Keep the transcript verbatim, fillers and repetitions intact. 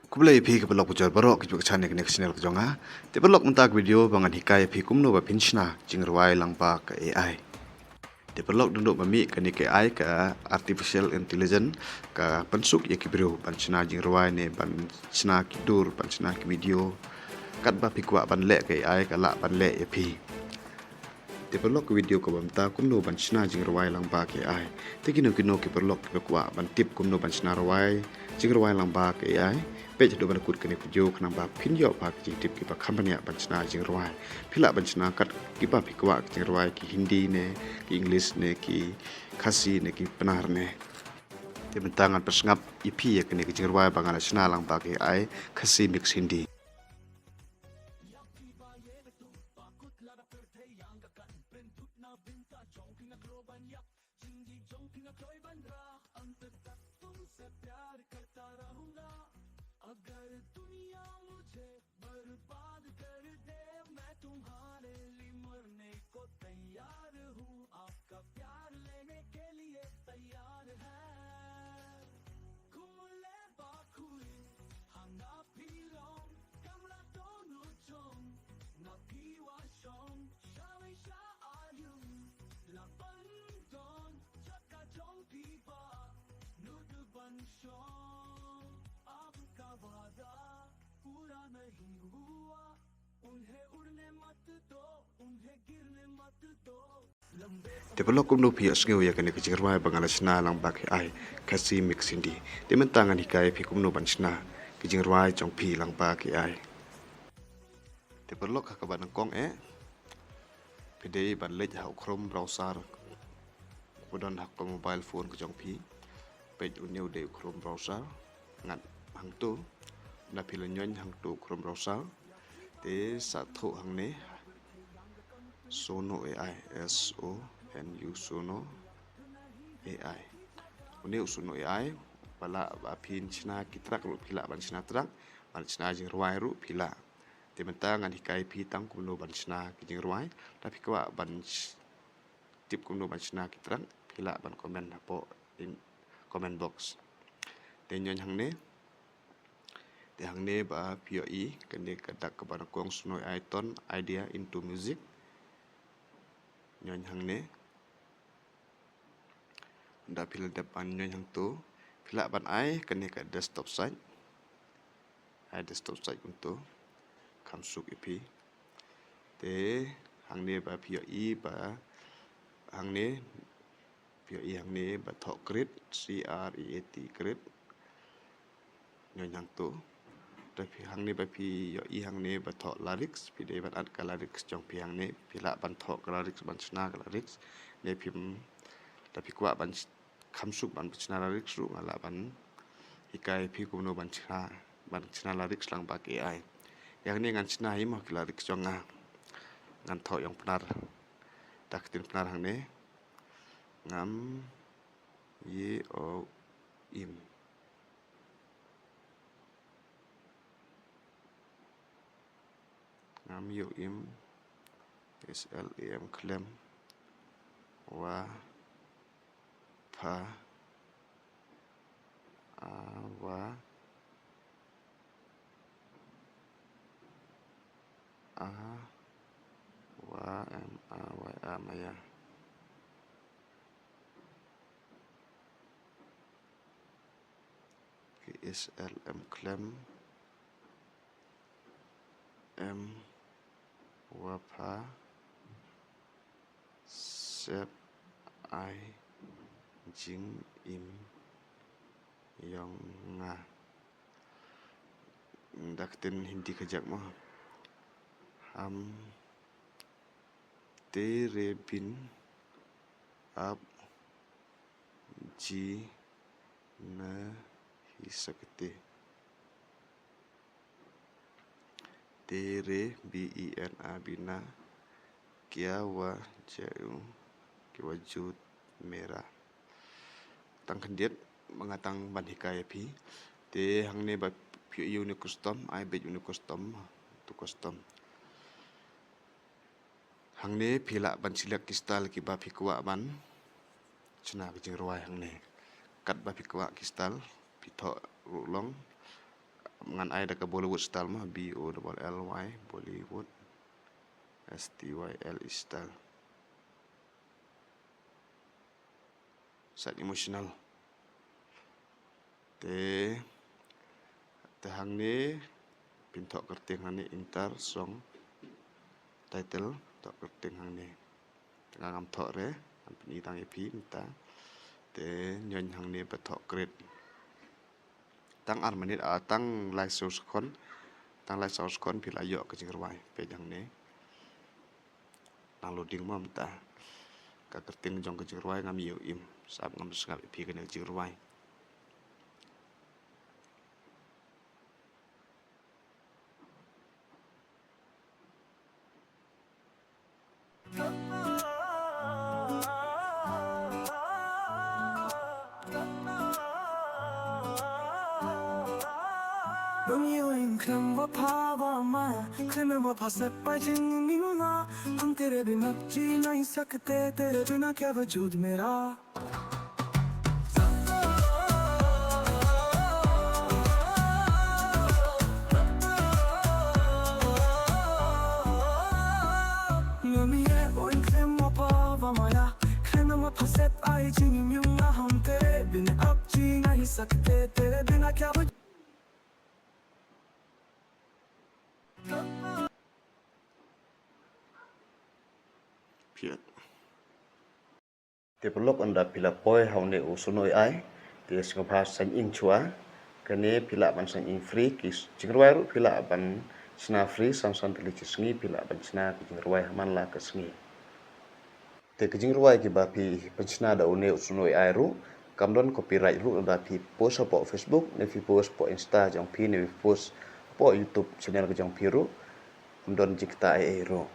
Khublei ïa phi ki paralok bajot baroh ki jong ka channel, kane ka channel ka jong nga. Te paralok, mynta ka video ba ngan hikai ïa phi kumno ba phin shna jingrwai lyngba ka A I. Te paralok, dang duh ba mih kane ka A I, ka artificial intelligence, ka pynsuk ïa ki briew ban shna jingrwai ne ban shna ki dur, ban shna ki video. Katba phi kwah ban leh, ka A I ka lah ban leh ïa phi. Te paralok, ka video kaba mynta kumno ban shna jingrwai lyngba ka A I. Te kino kino ki paralok kiba kwah ban tip kumno ban shna rwai jingrwai lyngba ka A I, peit haduh ban kut kane ka video khnang ba phin ïoh bha ki jingtip kiba kham bniah ban shna jingrwai. Phi lah ban shna kat kiba phi kwah ki jingrwai, ki Hindi ne ki English ne ki Khasi ne ki Pnar ne. Te mynta ngan pynsngap ïa phi ïa kane ka jingrwai ba nga la shna lyngba ka A I, Khasi mix Hindi. Te paralok, kumno phi ïohsngew ïa kane ka jingrwai ba nga la shna lyngba ka A I, Khasi mix Hindi. Te mynta ngan hikai ïa phi kumno ban shna ka jingrwai jong phi lyngba ka A I. Te paralok, ha kaba nyngkong eh phi dei ban leit ha u Chrome browser. Ba don ha ka mobile phone ka jong phi. Peit, une u dei u Chrome browser. Ngat hangto. Nda phi la ñion hangto u Chrome browser, te sa thoh hangne Sono A I, S O N U, Sono A I. Une u Sono A I, ba lah ba phin shna ki track ruh phi lah ban shna track, ban shna jingrwai ruh phi lah. Te mynta ngan hikai phi tang kumno ban shna ki jingrwai. Lada phi kwah ban sh-, tip kumno ban shna ki track, phi lah ban comment hapoh in comment box. Te ñion hangne. Te hangne ba phi ïohi kane ka dak kaba nyngkong, Sono A I turn idea into music. Ñion hangne. Nda phi la dep ban ñion hangto, phi lah ban ai kane ka desktop site. Ai desktop site kumto. Kham suk ïa phi. Te hangne ba phi ïohi ba hangne, phi ïohi hangne ba thoh create, C R E A T, create. Ñion hangto. Te phi hangne ba phi ïohi hangne ba thoh lyrics, phi dei ban add ka lyrics jong phi hangne, phi lah ban thoh ka lyrics, ban shna ka lyrics. Ne phim, lada phi kwah ban sh-, kham suk ban shna lyrics ruh, nga lah ban hikai phi kumno ban shna, ban shna lyrics lyngba ka A I. Ïa kane ngan shna hi mo ki lyrics jong nga. Ngan thoh ïong Pnar. Da ka ktien Pnar hangne. Ngam ïoh im. Ngam ïoh im, S L A M, khlem, wa, pha, a, wa, a, wa, em, a, wa, a, maya. K S L M, khlem, M, wa, pha, sep, ai, jingim, ïong, nga. Da ka ktien Hindi khajiak mo. Ham tere bin ab ji nahi sakte. Tere, B E N A, bina, kya wajud, kya wajud mera. Tang khyndiat ba nga tang ban hikai ïa phi. Te hangne ba phi ïoh ïa une u custom, ai beit une u custom, to custom. Hangne phi lah ban select ki style kiba phi kwah ban shna ka jingrwai hangne. Katba phi kwah ki style, phi thoh ruh long. Ngan ai da ka Bollywood style ma, B O L L Y, Bollywood, S T Y L E style. Sa emotional. Te, te hangne, phin thoh kyrteng hangne, enter song title, thoh kyrteng hangne. Te nga ngam thoh re, ngam pyni tang ïa phi mynta. Te, ñion hangne ba thoh create. Tang ar minit, ah, tang lai saw sekon, tang lai saw sekon phi la ïoh ka jingrwai, peit hangne. Nang loading mo mynta. Ka kyrteng jong ka jingrwai ngam ïoh im. Sap ngam sngap ïa phi kane ka jingrwai. दुनिया इन खम वफा वा माया, खम वफा से पाई जिंदगी ना, हम तेरे बिना जी नहीं सकते, तेरे बिना क्या वजूद मेरा। Ngam ïoh im khlem wah paw wah maya, khlem wah phaset ai jingim ïa nga, hum tere bin ab ji nahi sakte, tere bina kya waj- Phi ïa Te paralok, ynda phi la poi ha une u Suno A I, te sngewbha sign in shuwa. Kane phi lah ban sign in free, ki jingrwai ruh phi lah ban shna free, san san tylli shi sngi phi lah ban shna ki jingrwai ha man la ka sngi. Te ki jingrwai kiba phi pynshna da une u Suno A I ruh, kam don copyright ruh lada phi post hapoh Facebook, ne phi post hapoh Insta jong phi, ne phi post hapoh YouTube channel ka jong phi ruh, kam don jingktah ei ei ruh.